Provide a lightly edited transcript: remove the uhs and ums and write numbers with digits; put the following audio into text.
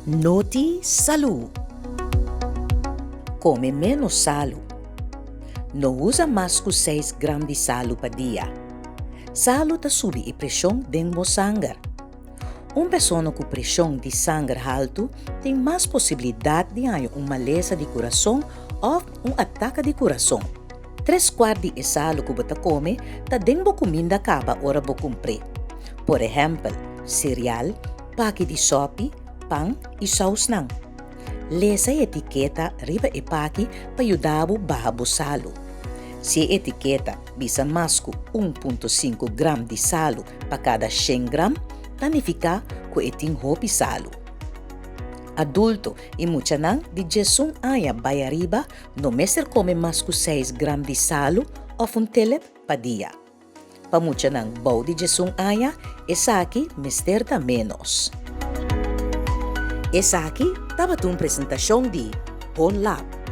Noti Salú. Kome ménos salu. No usa mas ku seis gram di salu pa dia. Salu ta subi e preshon den bo sanger. Un persona ku preshon di sanger haltu tin mas posibilidat di haña un malesa di kurason òf un ataka di kurason. Tres kuart di e salu ku bo ta kome ta den bo kuminda kaba ora bo kumpr'é. Por ehèmpel, sereal, paki di sòpi, pan i sousnan. Lesa e etiketa riba e paki pa yuda bo baha bo salu. Si e etiketa bisa mas ku 1.5 gram di salu pa kada shen gram, ta nifiká ku e tin hopi salu. Adulto i muchanan di djesun aña bai ariba no mester kome mas ku seis gram di salu òf un telep pa dia. Pa muchanan bou di djesun aña esaki mester ta ménos. Esaki tabata un presentashon di Bon Lab.